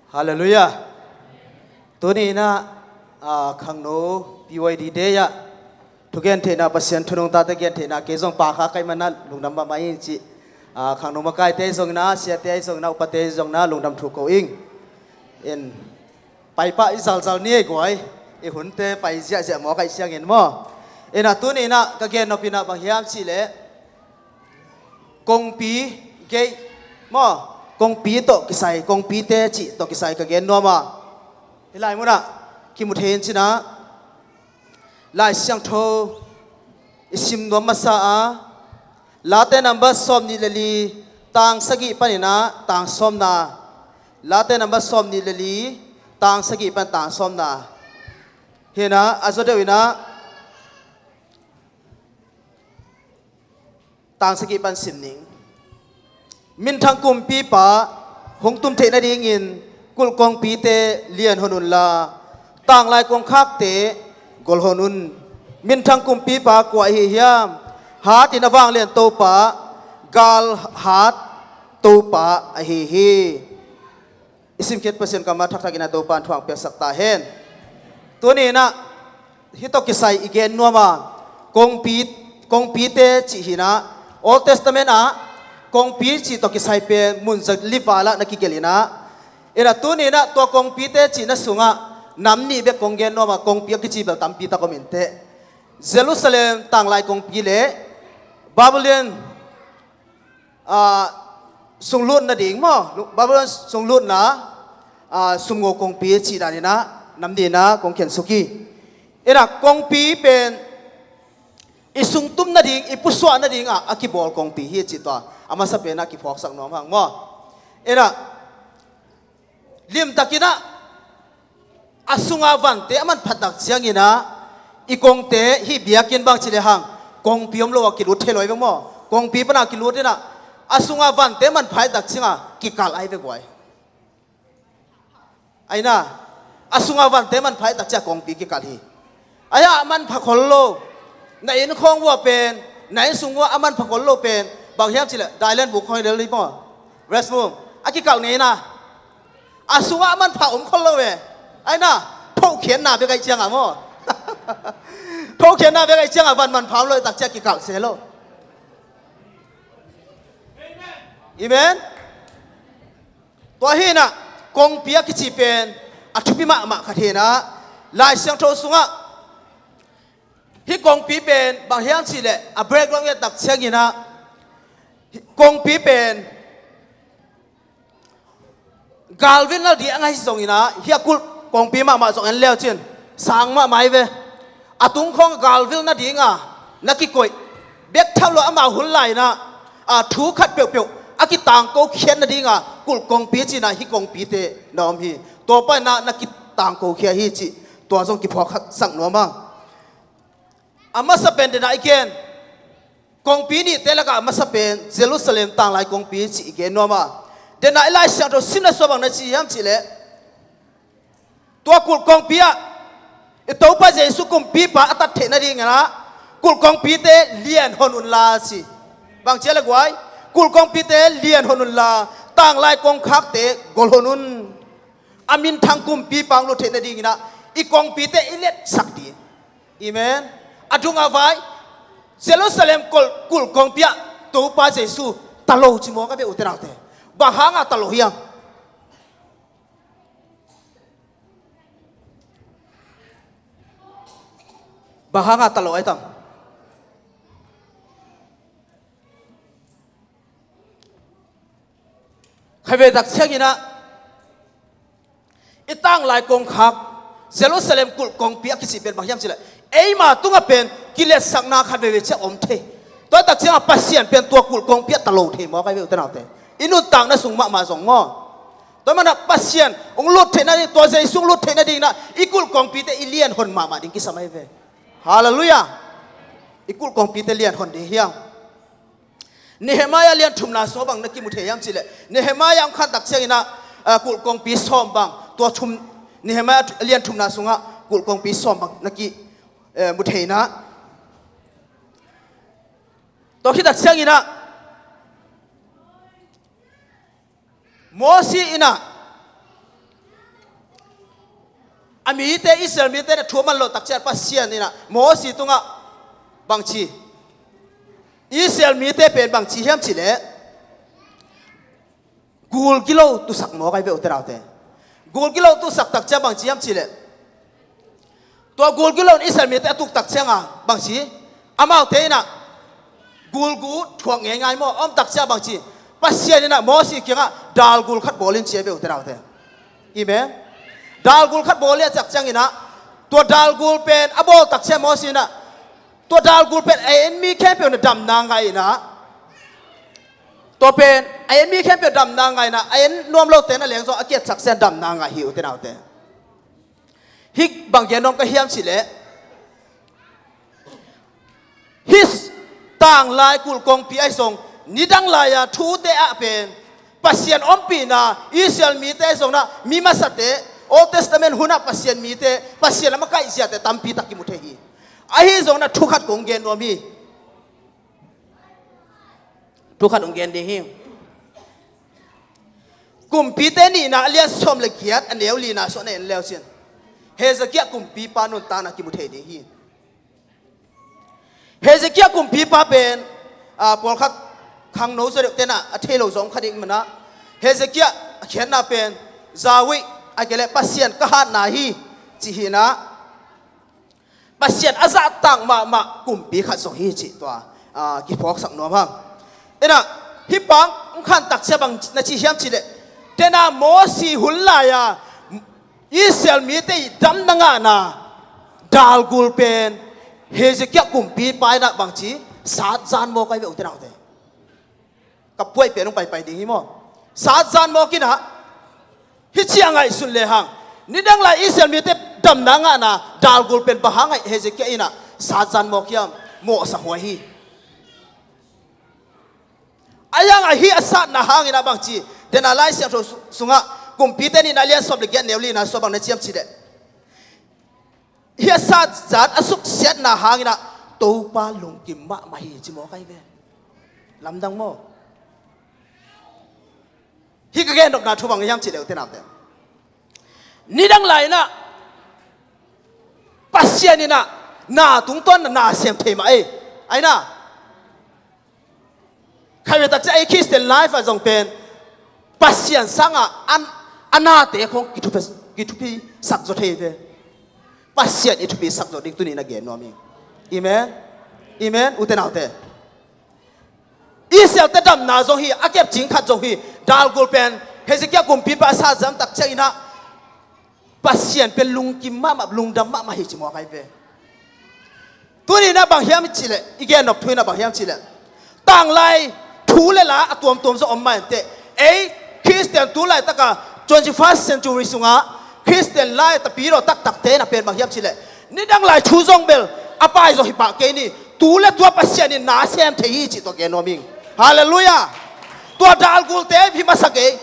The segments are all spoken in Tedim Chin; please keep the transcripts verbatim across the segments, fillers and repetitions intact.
Halleluiah. Tuni inah, ah, khangno P Y D day ah thugen theihna, Pasian thu nungta tawh gen theihna kei zong pa kha ka hih manah lungdam mahmah ing ci. Ah, khangno makaite zong inah, siate zong inah, upate zong inah lungdam thu ko ing. In, pai pah i zalzal ni ei guai. I hunte pai ziahziah maw ka hih ciangin maw. Inah tuni inah ka gen nop inah bang hiam cih leh kongpi geih maw, kongpi tawh kisai, kongpite cih tawh kisai ka gen nuam a, hih lai munah kimu thei in ci inah Lai Siangtho i sim nuam masa a, Late number sawmnih le li, tang sagih pan inah tang sawmna. Late number sawmnih le li, tang sagih pan tang sawmna. Hi inah a zaw deuh inah tang sagih pan sim ning. Minthang kumpipa hong tum theih nadingin kulh kongpite lianhon unla, tanglai kongkhakte golhon un. Minthang kumpipa kua ahi hiam? Hat in a vanglian Topa, galhat Topa ahi hi. I simkhiat Pasian kammal thakthak inah Topa in thu hong piaksak ta hen. Tuni inah hih tawh kisai i gen nuam a, kongpi, kongpite cih hi inah Old Testament ah kongpi cih tawh kisai pen mun zali val ah na kigelh inah, inah tuni inah tua kongpite cihna sungah nam nih bek kong gen nuam a, kongpi a kici bel tampi tak om inteh. Jerusalem tanglai kongpi le Babylon ah, sunglut nading maw, Babylon sunglutna, ah, sumngo kongpi cih dan inah nam nih inah kong khian suk hi. Inah kongpi pen i sungtum nading, i pusuah nading ah a kibawl kongpi hi cih tua a masa pen ah kiphawksak nuam hang maw. Inah limtak inah a sunga vante a manphat tak ciang inah i kongte hih biakinn bang ci le hang kongpi om lo a kilut thei lo hi ve maw. Kongpi pana kilut inah a sunga vante manphat tak ciang a kikalh ahi ve guai. Aina a sunga vante manphat tak ciang a kongpi kikalh hi. Aia a manpha khol lo, na inn khawng uh a pen, na inn sung uh a manpha khol lo pen bang hiam cih leh dailen buk khawng hi lel hi maw. Restroom a kikalh ngei inah a sungah a manpha om khol lo ve. Aina thokhiatna bek aih ciangah maw. Thokhiatna bek aih ciangah van manpha om lo tak ciang kikalh se lo. Amen. Tua hi inah kongpi a kici pen a thupi mahmah khat hi inah Lai Siangtho sungah hih kongpi pen bang hiam cih leh a breakdown ngiat tak ciang inah kongpi pen galvilna ding a ngaih zong inah hih a kulh kongpi mahmah zong en leu cin sang mahmah hi ve. A tung khawng galvilna ding a na kikoih bek tham lo amau hun lai inah a thu khat peuhpeuh a kitangko khiat nading a kulh kongpi ci inah hih kongpite na om hi. Tua pan inah na kitangko khia hi cih tua zong kiphawksak nuam a. A masa pen dena i gen kongpi nihte lakah a masa pen Jerusalem tanglai kongpi cih i gen nuam a. Dena i Lai Siangtho simna sua bang na ci hiam cih leh tua kulh kongpi ah i Topa Jesu kumpipa a tat theih nading inah kulh kongpite lianhon unla ci. Bang ci a le guai, kulh kongpite lianhon unla, tanglai kongkhakte golhon un. A minthang kumpipa hong lut theih nading inah i kongpite i liatsak ding. Amen. A dung a vai Jerusalem kulh, kulh kongpi ah Topa Jesu ta lo ci maw ka ve ute naute. Bang hanga ta lo hiam? Bang hanga ta lo ai tam? Khatvei tak ciang inah i tanglai kongkhak Jerusalem kulh kongpi a kici pen bang hiam cih leh eima tungah pen kiletsakna khat veivei ciang om thei. Tua tak ciangah Pasian pen tua kulh kongpi ah ta lo thei maw ka ve ute naute. I nuntakna sung mahmah zong maw. Tua manah Pasian hong lut theih nading, tua Jesu hong lut theih nading inah i kulh kongpite i lianhon mahmah ding kisam ahi ve. Halleluiah. I kulh kongpite lianhon ding hiam? Nehemiah lian thumna sungah bang na kimu thei hiam cih leh Nehemiah hong khan tak ciang inah, ah, kulh kongpi sawm bang, tua thum, Nehemiah lian thumna sungah kulh kongpi sawm bang na ki, eh, mu thei inah. Tua khit tak ciang inah Mosi inah a mite, Israel mite na thu a man loh takciang Pasian in ah Mosi tungah bangci, Israel mite pen bangci hiam cih leh gul gilo tusak mawk ahi ve, ute naute. Gul gilo tusak takciang bangci hiam cih leh, tua gul gilo in Israel mite a tuk takciang a bangci, amaute in ah gul gu thuak ngeingai maw, a om takciang bangci, Pasian in ah Mosi kiangah dal gul khat bawl in ci ahi ve, ute naute. Amen. Dal gul khat bawl in a ciah ciangin ah, tua dal gul pen a bawl takciang Mosi in ah, tua dal gul pen a en mi khempeuh na damna ngah in ah, tua pen a en mi khempeuh damna ngah in ah, a en nuam lote na leng zong a kiatsak ciang damna ngah hi, ute naute. Hih bang gen nuam ka hiam cih leh, hih tanglai kulh kongpi ahi zong, nidang lai-a thute ah pen Pasian ompihna, Israel mite ahi zong in ah, mi masate, Old Testament hun ah Pasian mite, Pasian a makaih ziate tampi tak kimu thei hi. Ahi zong in ah thu khat kong gen nuam hi. Thu khat hong gen ding hi. Kumpite nihna a lian sawm le giat, a neu lina sung na en le uh cin, Hezekiah kumpipa nuntakna kimu thei ding hi. Hezekiah kumpipa pen, ah, pawlkhat khangno zaw deuhte in ah a thei lo zong kha ding man ah, Hezekiah a khiatna pen, Yahweh, ahih kei leh Pasian ka hatna hi, ci hi in ah, Pasian a zahtak mahmah kumpi khat zong hi cih tua, ah, kiphawksak nuam hang. In ah, hih pa hong khan takciang bang na ci hiam cih leh, den a Mosi hun lai-a Israel mite i damna ngahna dal gul pen Hezekiah kumpipa in ah bangci, sat zan mawk ahi ve, ute naute. Ka puai pen hong paipai ding hi maw. Sat zan mawk in ah, hih ciang ngaihsun le hang, nidang lai Israel mite damna ngahna dal gul pen bang hang a Hezekiah in ah sat zan mawk hiam, mawhsa huai hi. A yang a hih a satna hangin ah bangci, den a Lai Siangtho su-, sungah Kumpite nihna a lian sawm le giat, neu lina sung bang na ci hiam cih leh, hih a sat zan a suksiatna hangin ah Topa lungkim mahmah hi, ci mawk ahi ve. Lamdang maw. Hih ka gen nopna thu bang hiam cih leh, ute naute, nidang lai in ah Pasian in ah na tungtawn na sem thei mah ei. Ahi in ah, khatvei takciang ei Christian life ah zong pen Pasian sangin a, a nate khong kithupi, kithupisak zaw thei ve. Pasian i thupisak zaw ding tuni na gen nuam hi. Amen. Amen, ute naute. Israelte damna zong hi, a kepcing khat zong hi. Dal gul pen Hezekiah kumpipa a sat zan takciang in ah Pasian pen lungkim mahmah, lungdam mahmah hi, ci mawk ahi ve. Tuni in ah bang hiam cih leh, i gen nop thu in ah bang hiam cih leh, tanglai thu le la a tuamtuam zong om mah inteh, ei Christian tu laitak a twenty-first century sungah Christian lai tapi lo taktakte in ah pen bang hiam cih leh, nidang lai thu zong bel a pai zaw hi pah kei ni, tu le tu ah Pasian in na sem thei hi, cih tua gen nuam ing. Halleluiah. Tua dal gulte hi masa kei,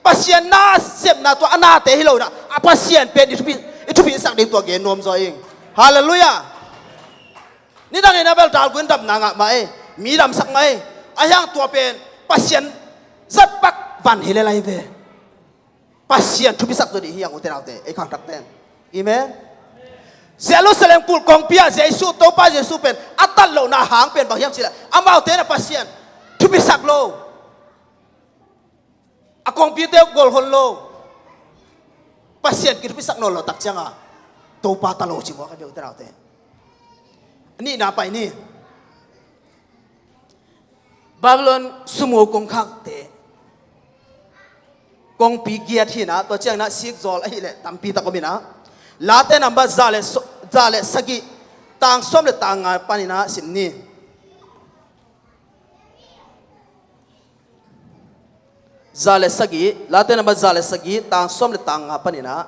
Pasian nasepna tua a nate hi lo in ah, a Pasian pen i thupi, i thupisak ding tua gen nuam zaw ing. Halleluiah. Nidang in ah bel dal gul in damna ngah mah ei, mi damsak mah ei. Ahi hang tua pen Pasian zat pak van hi lel ahi ve. Pasian thupisak zaw ding hi hang, ute naute, ei khangthakte. Amen. Jerusalem kulh kongpi ah Jesu, Topa Jesu pen a tat lohna hang pen bang hiam cih leh, amaute in ah Pasian thupisak lo, a kongpite uh golhon lo, Pasian kithupisak nawn lo takciang a Topa ta lo, ci mawk ahi ve, ute naute. A nihna pai ni. Babylon sumngo kongkhakte kongpi giat hi in ah, tua ciangin ah sikzawl ahih leh tampi tak om in ah, Late number za le so-, za le sagih, tang sawm le tang nga panin ah sim ni. Za le sagih, Late number za le sagih, tang sawm le tang nga panin ah.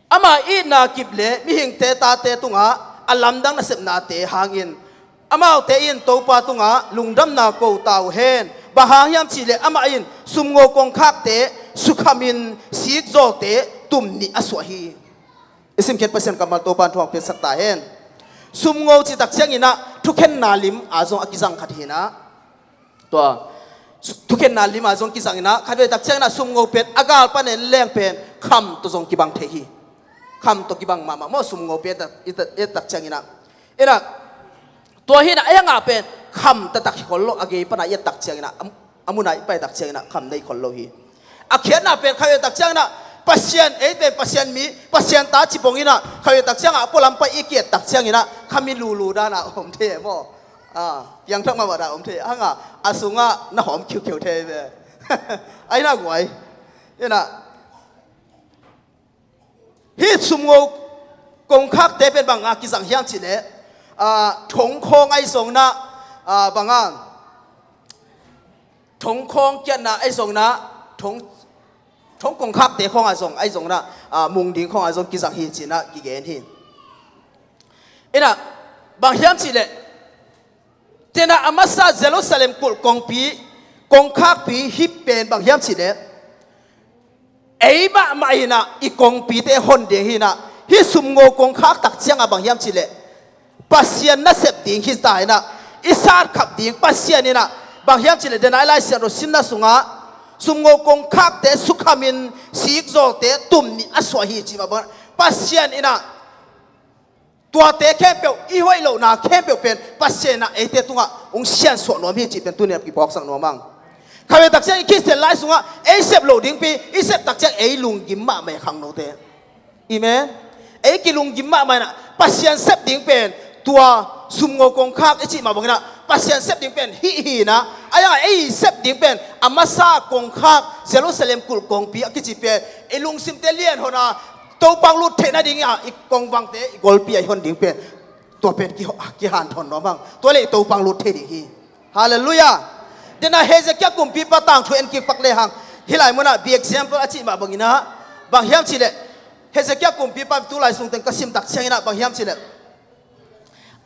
Ama itna kip le mihingte tate tungah a lamdang nasepnate hangin amaute in Topa tungah lungdamna ko ta uh hen. Bang hang hiam cih leh amah in sumngo kongkhakte sukhamin sikzawlte tum nih a suah hi. I simkhiat Pasian kammal Topa in thu hong piaksak ta hen. Sumngo cih tak ciangin ah thukhenna lim a zong a kizang khat hi in ah, tua Thukhenna lima zong kizang inah, khatvei tak cianginah sumngo pen a gal panin leng pen kham tawh zong kibang thei hi. Kham tawh kibang mahmah maw, sumngo pen et tak cianginah. Inah, tua hinah a yangah pen kham taktak hi khol lo, a gei pana i et tak cianginah, a munah i pai tak cianginah kham nei khol lo hi. A khiatna pen khatvei tak cianginah Pasian, ei pen Pasian mi, Pasian ta cipong inah khatvei tak ciangah a pualam pai i kiet tak cianginah kham i lulu danah om thei maw. Piangthak mahmah dah om thei hangah a sungah na hawm khiukheu thei ve. Aina guai. Inah, hih sumngo kongkhakte pen bangah kizang hiam cihleh, thongkhawng ahi zongnah, bangah thongkhawng kiatna ahi zongnah, thong, thong kongkhakte khawngah zong ahi zongnah, mung ding khawngah zong kizang hi cinah kigen hi. Inah, bang hiam cihleh, tenah a masa Jerusalem kulh kongpi, kongkhakpi hih pen bang hiam cihleh, ei mahmah inah i kongpite hon ding hinah, hih sumngo kongkhak tak ciangah bang hiam cihleh, Pasian nasep ding hita inah, i satkhap ding Pasian inah, bang hiam cihleh, denah i Lai Siangtho simna sungah sumngo kongkhakte sukhamin sikzawte tum nih a suah hi cih mah bangah Pasian inah tuate khempeuh, i hoih lohna khempeuh pen Pasian inah eite tungah hong siansuah nuam hi cih pen tuni-ah kiphawksak nuam ang. Khatvei tak ciang i Khristian lai sungah ei sep loh dingpi, i sep tak ciang ei lunggim mahmah khangnote. Amen. Ei kilunggim mahmah inah Pasian sep ding pen tua sumngo kongkhak i cih mah banginah Pasian sep ding pen hih hinah, a yangah ei sep ding pen a masa kongkhak Jerusalem kulh kongpi a kici pen i lungsimte lianhona Topa hong lut theih nadingah i kongvangte i golpi a i hon ding pen tua pen kiho-, kihanthawn nuam ang. Tua le i Topa hong lut thei ding hi. Halleluiah. Denah Hezekiah kumpipa tangthu en kik pak lehang, hih lai munah be example a cih mah banginah bang hiam cihleh, Hezekiah kumpipa tu lai sungteng ka sim tak cianginah bang hiam cihleh,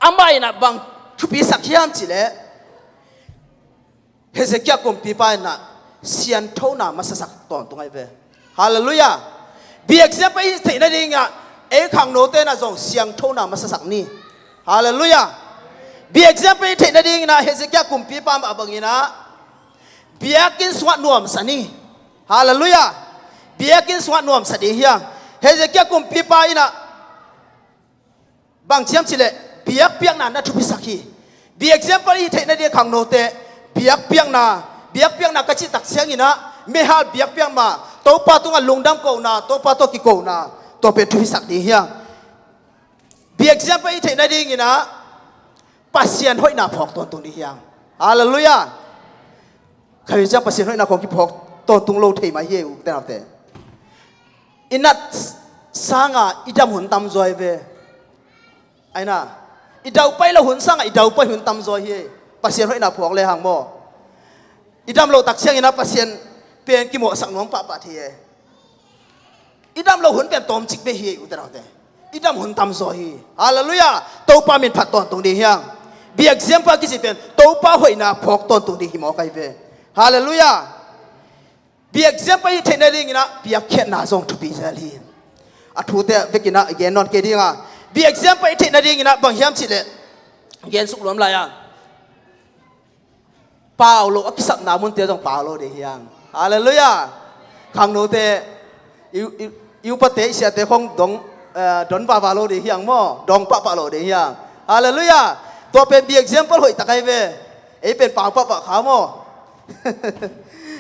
amah inah bang thupisak hiam cihleh, Hezekiah kumpipa inah sianthona masasak tawntung ahi ve. Halleluiah. Be example i theih nadinginah ei khangnote inah zong sianthona masasak ni. Halleluiah. Be example i theih nadinginah Hezekiah kumpipa mah banginah biakinn sungah nuamsa ni. Halleluiah. Biakinn sungah nuamsa ding hiang. Hezekiah kumpipa inah bang hiam cihleh, biakpiakna na thupisak hi. Be example i theih nading khangnote, biakpiakna, biakpiakna ka cih tak cianginah meihal biakpiak mah, Topa tungah lungdam kohna, Topa tawh kikohna, tua pen thupisak ding hiang. Be example i theih nadinginah Pasian hoihna phawk tawntung ding hiang. Halleluiah. Khatvei ciang Pasian hoihna khawng kiphawk tawntung lo thei mah hi ei u te naute. I nat sanga i dam hun tamzaw hi ve. Aina, i daupai lo hun sanga i daupai hun tamzaw hi ei. Pasian hoihna phawk lehang maw, i dam loh tak cianginah Pasian pen kimawhsak nuam pahpah thei ei. I dam loh hun pen tawmcik bek hi ei u te naute. I dam hun tamzaw hi. Halleluiah. Topa min phat tawntung ding hiang. Be example kici pen Topa hoihna phawk tawntung ding hi mawk ahi ve. Halleluiah. Be example i theih nadinginah biakpiakna zong thupi zel hi. A thute vekinah i gen nawn kei dinga, be example i theih nadinginah bang hiam cihleh, gen suk luam lai-a pau lo a kisapna munte zong pau lo ding hiang. Halleluiah. Khangnote, i, i, i upate, i siate khong dong, eh, don vava lo ding hiang maw, dong pahpah lo ding hiang. Halleluiah. Tua pen be example hoih tak ahi ve. Ei pen pau pahpah kha maw.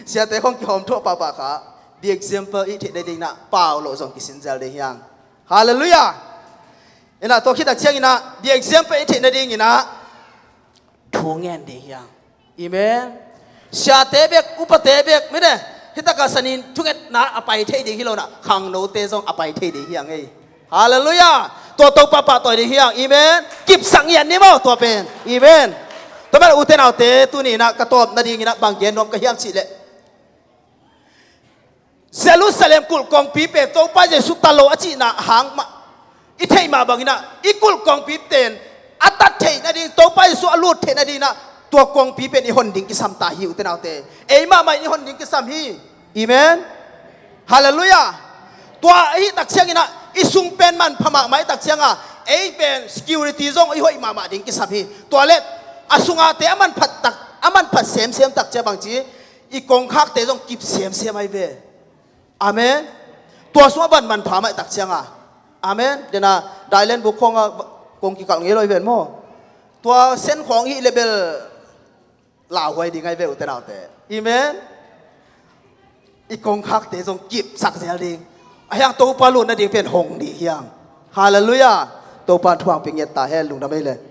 Siate khong kihawm thuah pahpah kha. Be example i theih nadinginah pau lo zong kisinzel ding hiang. Halleluiah. Inah tua khit tak cianginah be example i theih nadinginah thu ngen ding hiang. Amen. Siate bek, upate bek, mite, hih takah sanin thungetna a pai thei ding hi lonah khangnote zong a pai thei ding hiang ei. Halleluiah. Tua Topa pahtawi ding hiang. Amen. Kipsak ngiat ni maw tua pen. Amen. Tua pen ute naute, tuni inah ka tawp nadinginah bang gen nuam ka hiam cihleh, Jerusalem kulh kongpi pen Topa Jesu ta lo a cihna hang mah, i theih mah banginah i kulh kongpi pen a tat theih nading, Topa Jesu a lut theih nadinginah tua kongpi pen i hon ding kisam ta hi ute naute. Ei mahmah in i hon ding kisam hi. Amen. Halleluiah. Tua ahih tak cianginah i sung pen manpha mahmah ahih tak cianga ei pen security zong i hoih mahmah ding kisam hi. Tua le a sungate a manphat tak, a manphat semsem tak ciang bangci I kongkhakte zong kip semsem ahi ve. Amen. Tua sungah van manpha mah i tak cianga. Amen. Dena dailen buk khawngah kong kikal ngei lo hi ven maw? Tua sen khawng hih lebel lauhuai ding ahi ve ute naute. Amen. I kongkhakte zong kipsak zel ding. A hiang Topa lut nading pen hong ding hiang. Halleluiah. Topa thuang pi nget ta hen lungdam ei le.